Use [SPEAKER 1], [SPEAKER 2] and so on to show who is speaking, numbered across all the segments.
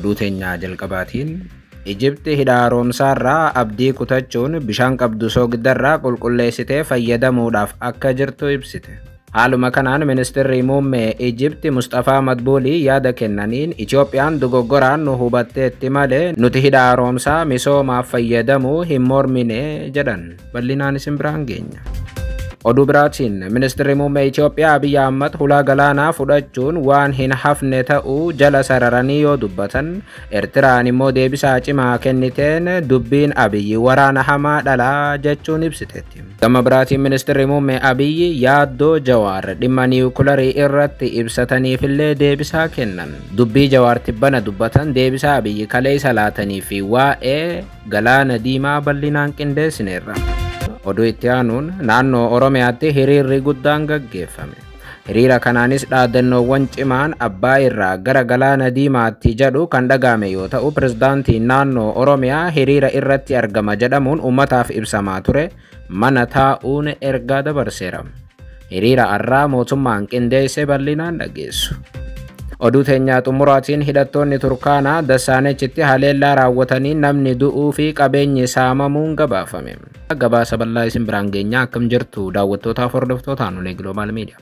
[SPEAKER 1] Oduu teenyaa jalqabaatiin Ijipti hidha haaromsaarraa abdii kutachuun bishaan qabdu soogiddarraa qulqulleessitee fayyadamuudhaaf akka jirtu ibsite. Haaluma kanaan ministeerri muummee Ijipti Mustafaa Madbuulii yaada kennaniin Itoophiyaan dogoggoraan nu hubatteetti malee nuti hidha haaromsaa misoomaaf fayyadamuu hin mormine jedhan. Bal'inaan isin biraan geenya. Oduu biraatiin ministeerri muummee Itoophiyaa Abiyyi Ahmad hulaa galaanaa fudhachuun waan hin hafne ta'uu jala sararanii yoo dubbatan, Eertiraan immoo deebisaa cimaa kenniteen dubbiin Abiyyi waraana hamaa dhalaa jechuun ibsiteetti. Gama biraatiin ministeerri muummee Abiyyi yaaddoo Jawaar dhimma niwukularii irratti ibsataniifillee deebisaa kennan. Dubbii Jawaar tibbana dubbatan deebisaa Abiyyi kaleessa laatanii fi waa'ee galaana diimaa bal'inaan qindeessineerra. Oduu itti aanuun naannoo Oromiyaatti hiriirri guddaan gaggeeffame. Hiriira kanaanis dhaadannoowwan cimaan abbaa irraa gara galaana diimaatti jedhu kan dhaga'ame yoo ta'u, pirezidaantiin naannoo Oromiyaa hiriira irratti argama jedhamuun uummataaf ibsamaa ture mana taa'uun ergaa dabarseera. Hiriira arraa mootummaan qindeesse bal'inaan dhageessu. Oduu teenyaa xumuraatiin hidhattoonni Turkaanaa Dassaanechitti haleellaa raawwatanii namni du'uu fi qabeenyi saamamuun gabaafame. Gabaasa bal'aa isin biraan geenyaa. Akkam jirtu daawwattootaaf hordoftoota Nulee Global Media?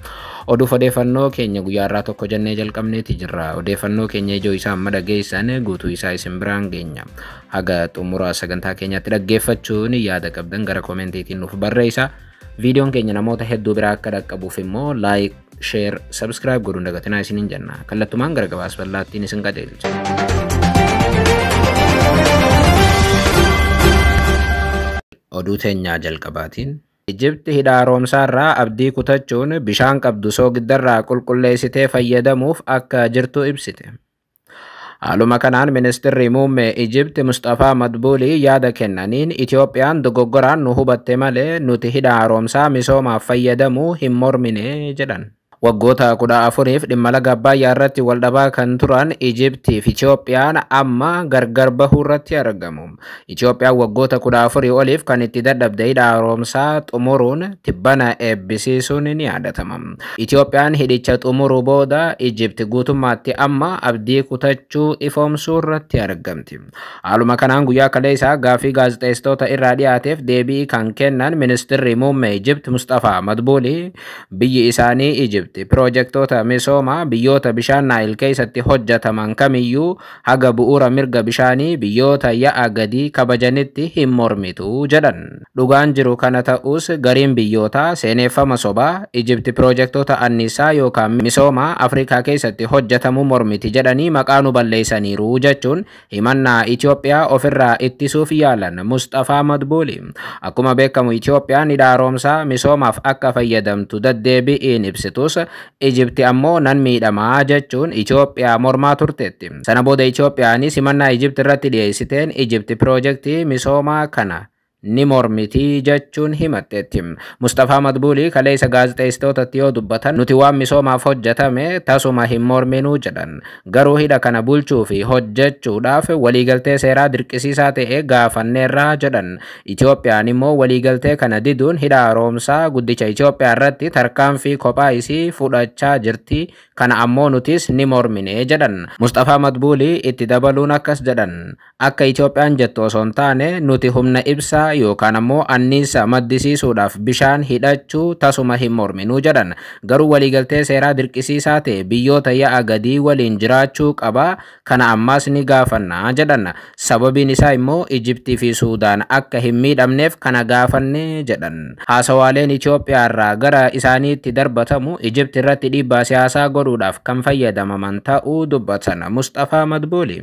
[SPEAKER 1] Oduuf odeeffannoo keenya guyyaa irraa tokko jennee jalqabneeti jirra. Odeeffannoo keenya ijoo isaa amma dhageessan guutuu isaa isin biraan geenya. Haga xumura sagantaa keenyaatti dhaggeeffachuun yaada qabdan gara koomentiitiin nuuf barreessa. Viidiyoon keenya namoota hedduu biraa akka dhaqqabuuf immoo like, share, subscribe godhuun dagatinaa isiniin jenna. Kallattumaan gara gabaasa bal'aattiin isin qajeelcha. Oduu teenyaa jalqabaatiin Ijipti hidha haaromsaarraa abdii kutachuun bishaan qabdu soogiddarraa qulqulleessitee fayyadamuuf akka jirtu ibsite. Haaluma kanaan ministeerri muummee Ijipti Mustafaa Madbuulii yaada kennaniin Itoophiyaan dogoggoraan nu hubatte malee nuti hidha haaromsaa misoomaaf fayyadamuu hin mormine jedhan. Waggoota 14f dhimma laga Abbayyaa irratti waldhabaa kan turan Ijiptii fi Itoophiyaan amma gargar bahuu irratti argamu. Itoophiyaan waggoota 14 oliif kan itti dadhabde hidha haaromsaa xumuruun tibbana eebbisiisuun ni yaadatama. Itoophiyaan hidhicha xumuruu booda Ijipti guutummaatti amma abdii kutachuu ifoomsuu irratti argamti. Haaluma kanaan guyyaa kaleessaa gaaffii gaazexeessitoota irraa dhiyaateef deebii kan kennan ministeerri muummee Ijipti Mustafaa Madbuulii biyyi isaanii Ijipti piroojektota misoomaa biyyoota bishaan Naayil keessatti hojjetaman kamiyyuu haga bu'uura mirga bishaanii biyyoota ya'a gadii kabajanitti hin mormitu jedhan. Dhugaan jiru kana ta'us gariin biyyootaa seeneffama sobaa Ijipti piroojektota anniisaa yookaan misoomaa Afrikaa keessatti hojjetamu mormiti jedhanii maqaa nu balleessaniiru jechuun himannaa Itoophiyaa ofirraa ittisuuf yaalan Mustafaa Madbuuli. Akkuma beekamu Itoophiyaan hidha haaromsaa misoomaaf akka fayyadamtu deddeebi'iin ibsitus Ijipti ammoo nan miidhamaa jechuun Itoophiyaa mormaa turteetti. Sana booda Itoophiyaanis himannaa Ijipti irratti dhiyeessiteen Ijipti piroojeektii misoomaa kana ni mormitii jechuun himatteetti. Mustafaa Madbuulii kaleessa gaazexeessitootatti yoo dubbatan nuti waan misoomaaf hojjetame tasuma hin morminuu jedhan. Garuu hidha kana bulchuu fi hojjechuudhaaf waliigaltee seeraa dirqisiisaa ta'e gaafanneerraa jedhan. Itoophiyaan immoo waliigaltee kana diduun hidha haaromsaa guddicha Itoophiyaa irratti tarkaanfii kophaa isii fudhachaa jirti. Kana ammoo nutis ni mormine jedhan. Mustafaa Madbuulii itti dabaluun akkas jedhan. Akka Itoophiyaan jettu osoo hin taane nuti humna ibsaa yookaan ammoo anniisa maddisiisuudhaaf bishaan hidhachuu tasuma hin morminuu jedhan. Garuu waliigaltee seeraa dirqisiisaa ta'e biyyoota ya'a gadii waliin jiraachuu qaba. Kana ammaas ni gaafannaa jedhan. Sababiin isaa immoo Ijiptii fi Suudaan akka hin miidhamneef kana gaafanne jedhan. Haasawaaleen Itoophiyaa irraa gara isaaniitti darbatamu Ijipti irratti dhiibbaa siyaasaa godhuudhaaf kan fayyadamaman ta'uu dubbatan Mustafaa Madbuuli.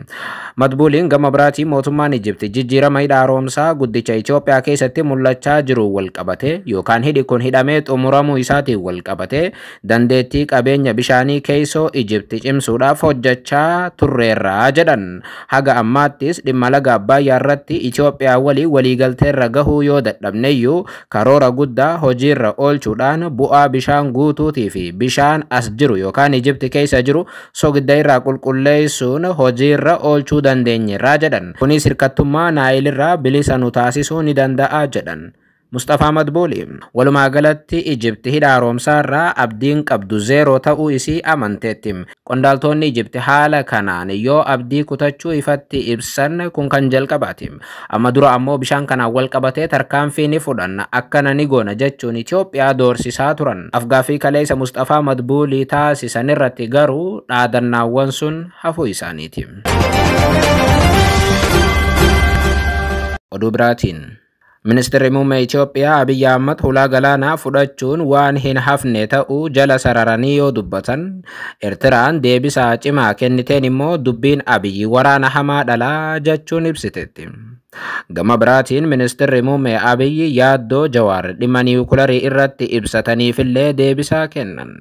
[SPEAKER 1] Madbuuliin gama biraatiin mootummaan Ijipti jijjiirama hidha haaromsaa guddicha Itoophiyaa keessatti mul'achaa jiru wal qabate yookaan hidhi kun hidhamee xumuramuu isaatiin wal qabate dandeettii qabeenya bishaanii keessoo Ijipti cimsuudhaaf hojjechaa turreerraa jedhan. Haga ammaattis dhimma laga Abbayyaa irratti Itoophiyaa walii waliigalteerra gahuu yoo dadhabneyyuu karoora guddaa hojiirra oolchuudhaan bu'aa bishaan guutuutii fi bishaan as jiru yookaan Ijipti keessa jiru sogidda irraa qulqulleessuun hojiirra oolchuu dandeenyeerraa jedhan. Kunis hirkattummaa Naayilirraa bilisa nu taasisuu ni danda'a jedhan. Mustafaa Madbuuli. Walumaa galatti Ijipti hidha haaromsaarraa abdiin qabdu zeeroo ta'uu isii amanteetti. Qondaaltonni Ijipti haala kanaan yoo abdii kutachuu ifatti ibsan kun kan jalqabaati. Amma dura ammoo bishaan kanaan wal qabatee tarkaanfii ni fudhanna, akkana ni goona jechuun Itoophiyaa doorsisaa turan. Afgaaffii kaleessa Mustafaa Madbuulii taasisan irratti garuu dhaadannaawwan sun hafuu isaaniiti. Oduu biraatiin. Ministeerri muummee Itoophiyaa Abiyyi Ahmad hulaa galaanaa fudhachuun waan hin hafne ta'uu jala sararanii yoo dubbatan, Eertiraan deebisaa cimaa kenniteen immoo dubbiin Abiyyi waraana hamaa dhalaa jechuun ibsiteetti. Gama biraatiin ministeerri muummee Abiyyi yaaddoo Jawaar dhimma niwukularii irratti ibsataniifillee deebisaa kennan.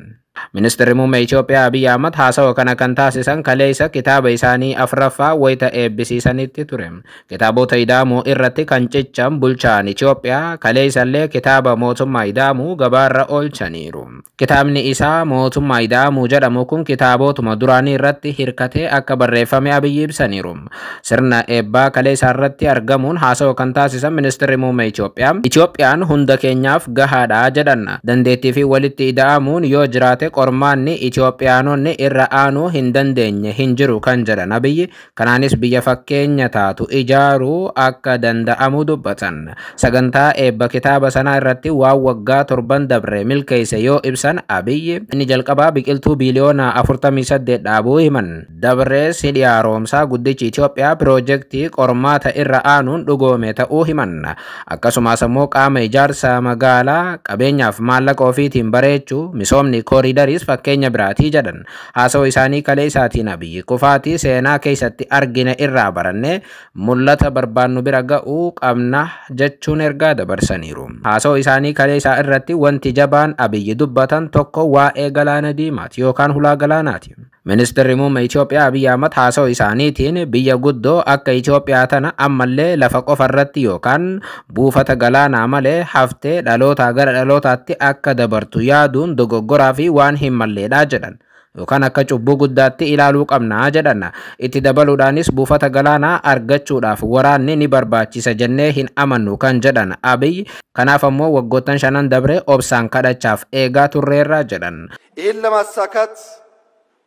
[SPEAKER 1] Ministeerri muummee Itoophiyaa Abiyyi Ahmad haasawa kana kan taasisan kaleessa kitaaba isaanii afraffaa wayita eebbisiisanitti ture. Kitaabota Ida'amuu irratti kan cichan bulchaan Itoophiyaa kaleessallee kitaaba mootummaa Ida'amuu gabaarra oolchaniiru. Kitaabni isaa mootummaa Ida'amuu jedhamu kun kitaabotuma duraanii irratti hirkatee akka barreeffame Abiyyi ibsaniiru. Sirna eebbaa kaleessaa irratti argamuun haasawa kan taasisan ministeerri muummee Itoophiyaa Itoophiyaan hunda keenyaaf gahaadha jedhan. Dandeettii fi walitti ida'amuun yoo jiraate qormaanni Itoophiyaanonni irra aanuu hin dandeenye hin jiru kan jedhan Abiyyi, kanaanis biyya fakkeenya taatu ijaaruu akka danda'amu dubbatan. Sagantaa eebba kitaaba sanaa irratti waan waggaa 7 dabre milkeesse yoo ibsan Abiyyi inni jalqabaa biqiltuu biiliyoona 48 dhaabuu himan. Dabrees hidhi haaromsaa guddichi Itoophiyaa piroojeektii qormaata irra aanuun dhugoome ta'uu himan. Akkasumas immoo qaama ijaarsa magaalaa qabeenyaaf maallaqa ofiitiin bareechuu misoomni kooriidariis fakkeenya biraatii jedhan. Haasawaa isaanii kaleessaatiin Abiyyi kufaatii seenaa keessatti argine irraa barannee mul'ata barbaannu bira ga'uu qabna jechuun ergaa dabarsaniiru. Haasawaa isaanii kaleessaa irratti wanti jabaan Abiyyi dubbatan tokko waa'ee galaana diimaati yookaan hulaa galaanaati. Ministeerri muummee Itoophiyaa Abiyyi Ahmad haasawaa isaaniitiin biyya guddoo akka Itoophiyaa tana ammallee lafa qofa irratti yookaan buufata galaanaa malee haftee dhalootaa gara dhalootaatti akka dabartu yaaduun dogoggoraa fi waan hin malleedha jedhan. Yookaan akka cubbuu guddaatti ilaaluu qabnaa jedhan. Itti dabaluudhaanis buufata galaanaa argachuudhaaf waraanni ni barbaachisa jennee hin amannu kan jedhan Abiyyi, kanaaf ammoo waggoottan 5 dabre obsaan kadhachaaf eegaa turreerra jedhan.
[SPEAKER 2] ይህን ለማሳካት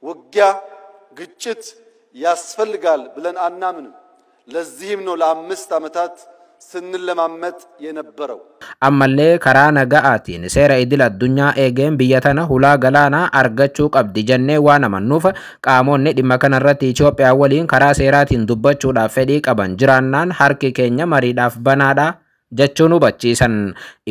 [SPEAKER 2] ውጊያ፣ ግጭት ያስፈልጋል ብለን አናምንም። ለዚህም ነው ለ5 ዓመታት ስንለማመጥ የነበረው።
[SPEAKER 1] Ammallee karaa naga'aatiin seera idil addunyaa eegeen biyya tana hulaa galaanaa argachuu qabdi jennee waan amannuuf qaamonni dhimma kanarratti Itoophiyaa waliin karaa seeraatiin dubbachuudhaaf fedhii qaban jiraannaan harki keenya mariidhaaf banaadha jechuun hubachiisan.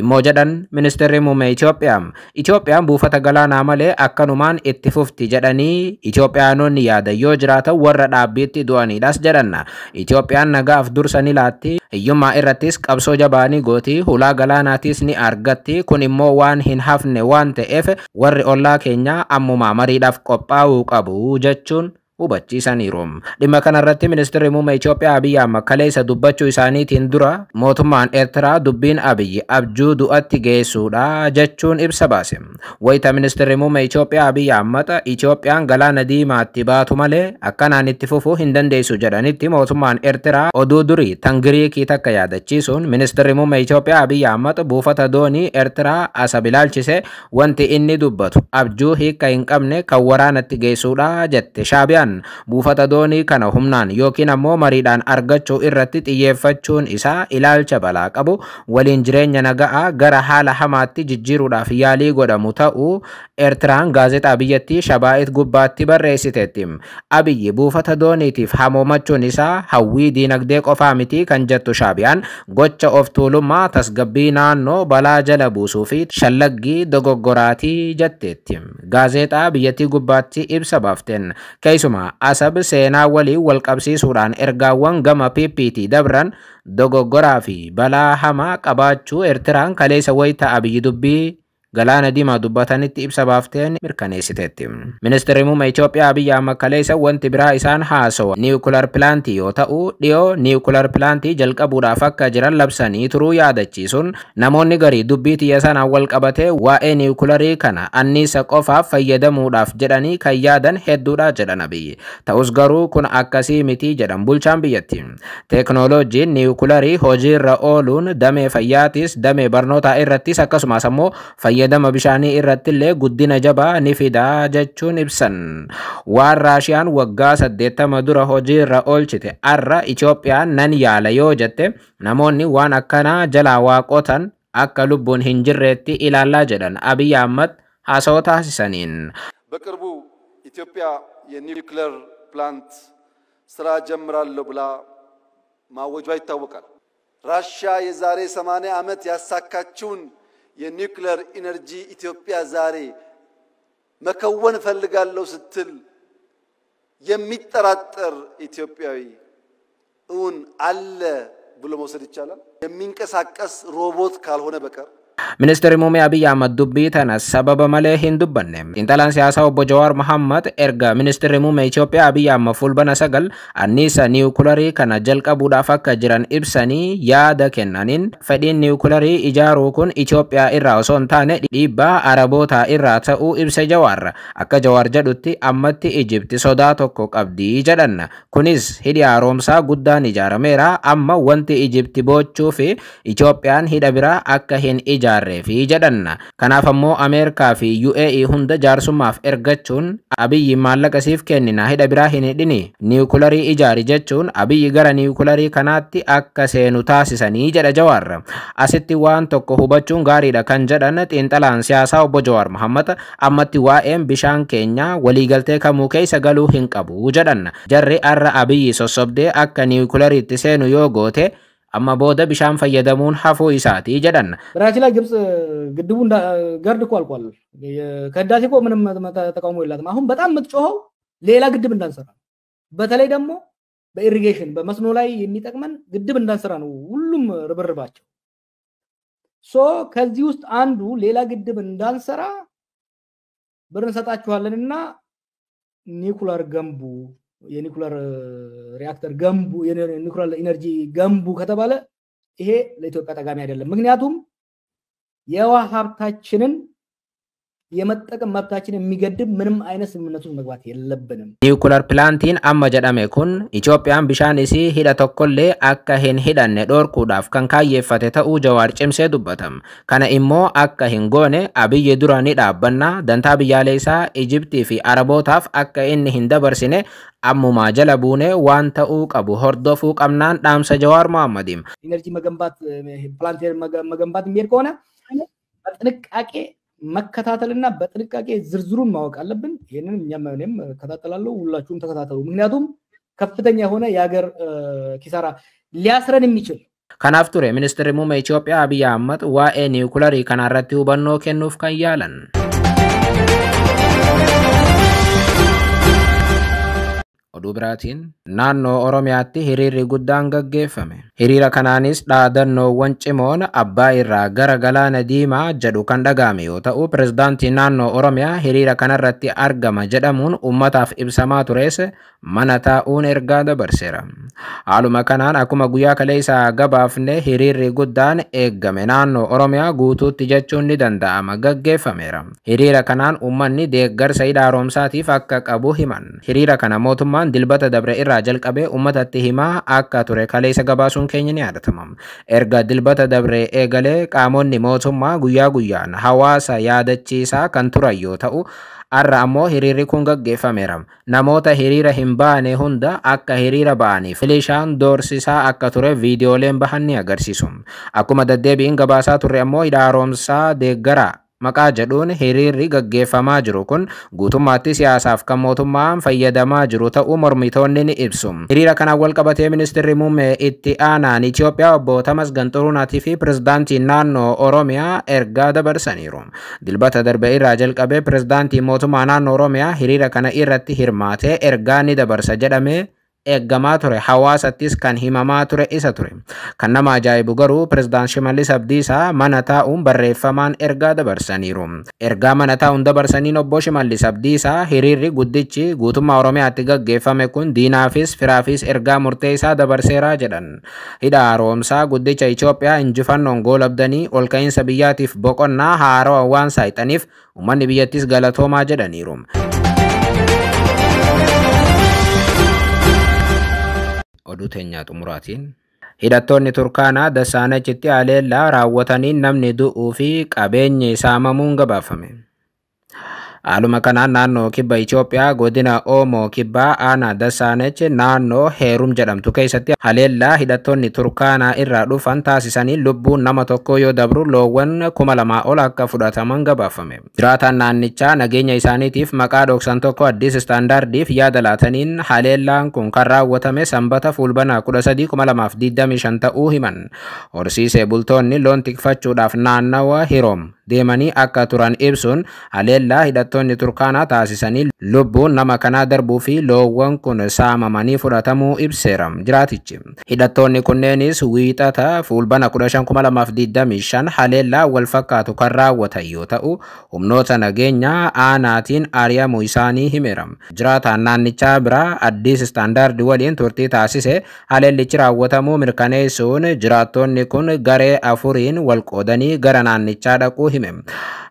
[SPEAKER 1] Immoo jedhan ministeerri muummee Itoophiyaa. Itoophiyaan buufata galaanaa malee akkanumaan itti fufti jedhanii Itoophiyaanonni yaadan yoo jiraatan warra dhaabbiitti du'aniidhas jedhan. Itoophiyaan nagaaf dursa ni laatti, hiyyummaa irrattis qabsoo jabaa ni gooti, hulaa galaanaatis ni argatti. Kun immoo waan hin hafne waan ta'eef warri ollaa keenyaa ammumaa mariidhaaf qophaa'uu qabu jechuun hubachiisaniiru. Dhimma kanarratti ministeerri muummee Itoophiyaa Abiyyi Ahmad kaleessa dubbachuu isaaniitiin dura mootummaan Eertiraa dubbiin Abiyyi abjuu du'atti geessuudha jechuun ibsa baase. Wayita ministeerri muummee Itoophiyaa Abiyyi Ahmad Itoophiyaan galaana diimaatti baatu malee akkanaan itti fufuu hin dandeessu jedhanitti mootummaan Eertiraa oduu durii tan Giriikii takka yaadachiisuun ministeerri muummee Itoophiyaa Abiyyi Ahmad buufata doonii Eertiraa Asab ilaalchise wanti inni dubbatu abjuu hiika hin qabne kan waraanatti geessuudha jette Shaabiyaan. Buufata doonii kana humnaan yookiin ammoo mariidhaan argachuu irratti xiyyeeffachuun isaa ilaalcha balaa qabu waliin jireenya naga'aa gara haala hamaatti jijjiiruudhaaf yaalii godhamu ta'uu Eertiraan gaazexaa biyyattii Shabaa'it gubbaatti barreessiteetti. Abiyyi buufata dooniitiif hamoomachuun isaa hawwii diinagdee qofaa miti kan jettu Shaabiyaan gocha of tuulummaa tasgabbii naannoo balaa jala buusuu fi shallaggii dogoggoraatii jetteetti. Gaazexaa biyyattii gubbaatti ibsa baafteen keessumaa Asab seenaa waliin wal qabsiisuudhaan ergaawwan gama PPT dabran dogoggoraa fi balaa hamaa qabaachuu Eertiraan kaleessa wayita Abiyyi dubbii Galaana Diimaa dubbatanitti ibsa baafteen mirkaneessiteetti. Ministeerri muummee Itoophiyaa Abiyyi Ahmad kaleessa wanti biraa isaan haasawa nuclear plantii yoo ta'u, dhiyoo nuclear plantii jalqabuudhaaf akka jiran labsanii turuu yaadachiisuun, namoonni garii dubbii xiyya sanaan wal qabatee waa'ee niwukularii kana anniisa qofaaf fayyadamuudhaaf jedhanii kan yaadan hedduudha jedhan Abiyyi. Ta'us garuu kun akkasii miti jedhan bulchaan biyyattii. Teeknooloojiin niwukularii hojiirra ooluun damee fayyaatis, damee barnootaa irrattis, akkasumas ammoo fayyadama bishaanii irrattillee guddina jabaa ni fida jechuun ibsan. Waan Raashiyaan waggaa 80 dura hojiirra oolchite arra Itoophiyaan nan yaala yoo jette, namoonni waan akkanaa jalaa waa qotan akka lubbuun hin jirreetti ilaallaa jedhan Abiyyi Ahmad haasawaa taasisaniin.
[SPEAKER 2] በቅርቡ ኢትዮጵያ የኒውክሌር ፕላንት ስራ ጀምራለሁ ብላ ማወጇ ይታወቃል። ራሽያ የዛሬ 80 ዓመት ያሳካችውን የኒውክሌር ኢነርጂ ኢትዮጵያ ዛሬ መከወን እፈልጋለሁ ስትል የሚጠራጠር ኢትዮጵያዊ እውን አለ ብሎ መውሰድ ይቻላል? የሚንቀሳቀስ ሮቦት ካልሆነ በቀር።
[SPEAKER 1] Ministeerri muummee Abiyyi Ahmad dubbii tana sababa malee hin dubbanne. Xiinxalaan siyaasaa obbo Jawaar Mohammad erga ministeerri muummee Itoophiyaa Abiyyi Ahmad fulbana 9 anniisa niwukularii kana jalqabuudhaaf akka jiran ibsanii yaada kennaniin, fedhiin niwukularii ijaaruu kun Itoophiyaa irraa osoo hin taane dhiibbaa Arabootaa irraa ta'uu ibse Jawaar. Akka Jawaar jedhutti ammatti Ijipti sodaa tokko qabdi jedhan. Kunis hidhi haaromsaa guddaan ijaarameera, amma wanti Ijipti boochuu fi Itoophiyaan hidha biraa akka hin ijaarreefi jedhan. Kanaaf ammoo Ameerikaa fi UAE hunda jaarsummaaf ergachuun Abiyyi maallaqa siif kennina, hidha biraa hin hidhini, niwukularii ijaari jechuun Abiyyi gara niwukularii kanaatti akka seenu taasisanii jedha Jawaar. Asitti waan tokko hubachuun gaariidha kan jedhan xiinxalaan siyaasaa obbo Jawaar Mohammad, ammatti waa'een bishaan keenyaa waliigaltee kamuu keessa galuu hin qabu jedhan. Jarri arra Abiyyi sossobdee akka niwukulariitti seenu yoo goote, amma booda bishaan fayyadamuun hafuu isaati jedhan.
[SPEAKER 3] በነገራችን ላይ ግብጽ ግድቡ ገርድ እኮ አልቋል። ከህዳሴ እኮ ምንም ተቃውሞ የላትም። አሁን በጣም የምትጮኸው ሌላ ግድብ እንዳንሰራ፣ በተለይ ደግሞ በኢሪጌሽን በመስኖ ላይ የሚጠቅመን ግድብ እንዳንሰራ ነው ሁሉም ርብርባቸው። ሶ ከዚህ ውስጥ አንዱ ሌላ ግድብ እንዳንሰራ ብር እንሰጣችኋለንና ኒኩለር ገንቡ፣ የኒኩለር ሪያክተር ገንቡ፣ የኒኩለር ኢነርጂ ገንቡ ከተባለ ይሄ ለኢትዮጵያ ጠቃሚ አይደለም። ምክንያቱም የውሃ ሀብታችንን የመጠቀም መብታችንን የሚገድብ ምንም አይነት ስምምነት ውስጥ መግባት የለብንም።
[SPEAKER 1] Nuclear plantiin amma jedhame kun Itoophiyaan bishaan isii hidha tokkollee akka hin hidhanne dhorkuudhaaf kan kaayyeeffate ta'uu Jawaar cimsee dubbatam. Kana immoo akka hin goone Abiyyi dura ni dhaabbanna, dantaa biyyaalessaa Ijiptii fi Arabootaaf akka inni hin dabarsine ammumaa jala buunee waan ta'uu qabu hordofuu qabnaan dhaamsa Jawaar Mohammadiim.
[SPEAKER 3] ኢነርጂ መገንባት ፕላንት መገንባት የሚሄድ ከሆነ በጥንቃቄ መከታተልና በጥንቃቄ ዝርዝሩን ማወቅ አለብን። ይህንን እኛም እኔም እከታተላለሁ፣ ሁላችሁም ተከታተሉ። ምክንያቱም ከፍተኛ የሆነ የሀገር ኪሳራ ሊያስረን የሚችል
[SPEAKER 1] Kanaaf ture ministeerri muummee Itoophiyaa Abiyyi Ahmad waa'ee niwukularii kanarratti hubannoo kennuuf kan yaalan. Oduu biraatiin naannoo Oromiyaatti hiriirri guddaan gaggeeffame. Hiriira kanaanis dhaadannoowwan cimoon abbaa irraa gara galaana diimaa jedhu kan dhaga'ame yoo ta'u, pirezidaantiin naannoo Oromiyaa hiriira kanarratti argama jedhamuun uummataaf ibsamaa tures mana taa'uun ergaa dabarseera. Haaluma kanaan akkuma guyyaa kaleessaa gabaafne hiriirri guddaan eeggame naannoo Oromiyaa guutuutti jechuun ni danda'ama gaggeeffameera. Hiriira kanaan uummanni deeggarsa hidha haaromsaatiif akka qabu himan. Hiriira kana mootummaan dilbata dabre irraa jalqabee uummatatti himaa akka ture kaleessa gabaasuun keenya ni yaadatama. Erga dilbata dabre eegalee qaamonni mootummaa guyyaa guyyaan hawaasa yaadachiisaa kan turan yoo ta'u, har'a ammoo hiriirri kun gaggeeffameera. Namoota hiriira hin baane hunda akka hiriira ba'aniif milishaan doorsisaa akka ture viidiyooleen bahan ni agarsiisu. Akkuma deddeebiin gabaasaa turre ammoo hidha haaromsaa deeggaraa maqaa jedhuun hiriirri gaggeeffamaa jiru kun guutummaatti siyaasaaf kan mootummaan fayyadamaa jiru ta'uu mormitoonni ni ibsu. Hiriira kanaan wal qabatee ministeerri muummee itti aanaan Itoophiyaa obbo Tamasgan Xurunaatii fi pirezidaantiin naannoo Oromiyaa ergaa dabarsaniiru. Dilbata darbe irraa jalqabee pirezidaantiin mootummaa naannoo Oromiyaa hiriira kana irratti hirmaatee ergaa ni dabarsa jedhamee eeggamaa ture, hawaasattis kan himamaa ture isa ture. Kan nama ajaa'ibu garuu Pireezidaan Shimallis Abdiisaa mana taa'uun barreeffamaan ergaa dabarsaniiru. Ergaa mana taa'uun dabarsaniin obbo Shimallis Abdiisaa hiriirri guddichi guutummaa Oromiyaatti gaggeeffame kun diinaafis firaafis ergaa murteessaa dabarseeraa jedhan. Hidha haaromsaa guddicha Itoophiyaa injifannoon goolabdanii olka'iinsa biyyaatiif boqonnaa haarawaa waan saayixaniif uummanni biyyattis galatoomaa jedhaniiru. Oduu teenyaa xumuraatiin. Hidhattoonni Turkaanaa Dassaanechitti haleellaa raawwataniin namni du'uu fi qabeenyi saamamuun gabaafame. Haaluma kanaan naannoo kibba Itoophiyaa godina Oomoo kibbaa aanaa Dassaanech naannoo Heerum jedhamtu keessatti haleellaa hidhattoonni Turkaanaa irraa dhufan taasisanii lubbuun nama tokkoo yoo dabru loowwan 2000 ol akka fudhataman gabaafame. Jiraataan naannichaa nageenya isaaniitiif maqaa dhoksan tokko Addis Istaandaardiif yaada laataniin haleellaan kun kan raawwatame Sanbata Fulbaana 13, 2025 ta'uu himan. Horsiisee bultoonni loon tikfachuudhaaf naannawa Hiroom deemanii akka turan ibsuun haleellaa hidhattoonni Turkaanaa taasisanii lubbuun nama kanaa darbuu fi loowwan kun saamamanii fudhatamuu ibseera jiraatichi. Hidhattoonni kunneenis wiixata Fulbaana 15, 2025 haleellaa wal fakkaatu kan raawwatan yoo ta'u humnoota nageenyaa aanaatiin ari'amuu isaanii himeera. Jiraataan naannichaa biraa Addis Istaandaardi waliin turtii taasise haleellichi raawwatamuu mirkaneessuun jiraattonni kun garee afuriin wal qoodanii gara naannichaa dhaquu hime.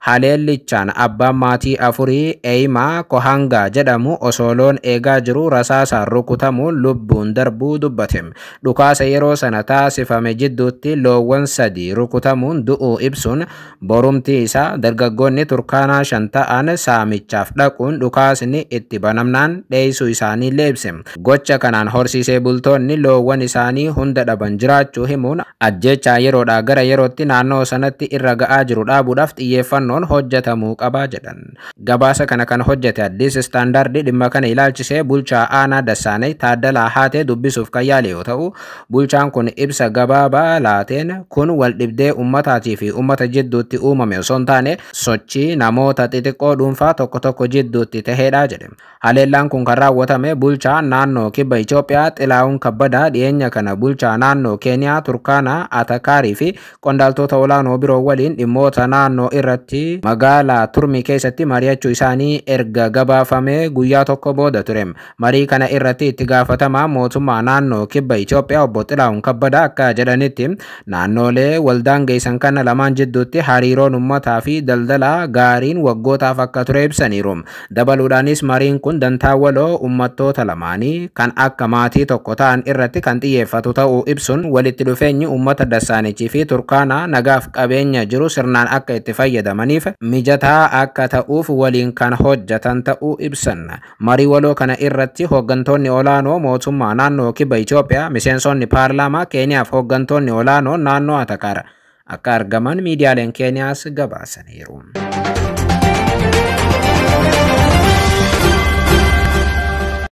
[SPEAKER 1] Haleellichaan abbaan maatii afurii Eeyimaa Kohangaa jedhamu osoo loon eegaa jiru rasaasaan rukutamuun lubbuun darbuu dubbate. Dhukaasa yeroo sana taasifame jidduutti loowwan 3 rukutamuun du'uu ibsuun borumtii isaa dargaggoonni Turkaanaa 5 ta'an saamichaaf dhaquun dhukaasni itti banamnaan dheessuu isaanii ibse. Gocha kanaan horsiisee bultoonni loowwan isaanii hunda dhaban jiraachuu himuun ajjechaa yeroodhaa gara yerootti naannoo sanatti irra ga'aa jiru dhaabuudhaaf xiyyeeffannoon hojjetamuu qabaa jedhan. Gabaasa kana kan hojjete Addis Istaandaardi dhimma kana ilaalchisee bulchaa aanaa Dassaanee Taaddalaa Haatee dubbisuuf kan yaale yoo ta'u bulchaan kun ibsa gabaabaa laateen kun wal dhibdee ummataatii fi ummata jidduutti uumame osoo hin taane sochii namoota xixiqqoo dhuunfaa tokko tokko jidduutti ta'eedha jedhe. Haleellaan kun kan raawwatame bulchaa naannoo kibba Itoophiyaa Xilaa'uun Kabbadaa dhiyeenya kana bulchaa naannoo Keeniyaa Turkaanaa Atakaarii fi qondaaltota olaanoo biroo waliin dhimmoota naannoo irratti magaalaa Turmii keessatti mari'achuu isaanii erga gabaafamee guyyaa tokko booda ture. Marii kana irratti itti gaafatamaa mootummaa naannoo kibba Itoophiyaa obbo Xilaa'uun Kabbadaa akka jedhanitti naannoolee waldaan geessan kana lamaan jidduutti hariiroon uummataa fi daldalaa gaariin waggootaaf akka ture ibsaniiru. Dabaluudhaanis mariin kun dantaa waloo uummattoota lamaanii kan akka maatii tokko ta'an irratti kan xiyyeeffatu ta'uu ibsuun walitti dhufeenyi uummata Dassaanichii fi Turkaanaa nagaaf qabeenya jiru sirnaan akka itti fayyadamaniif mijataa akka ta'uuf waliin kan hojjetan ta'uu ibsan. Marii waloo kana irratti hooggantoonni olaanoo mootummaa naannoo kibba Itoophiyaa, miseensonni paarlaamaa Keeniyaaf hooggantoonni olaanoo naannoo Atakaara akka argaman miidiyaaleen Keeniyaas gabaasaniiru.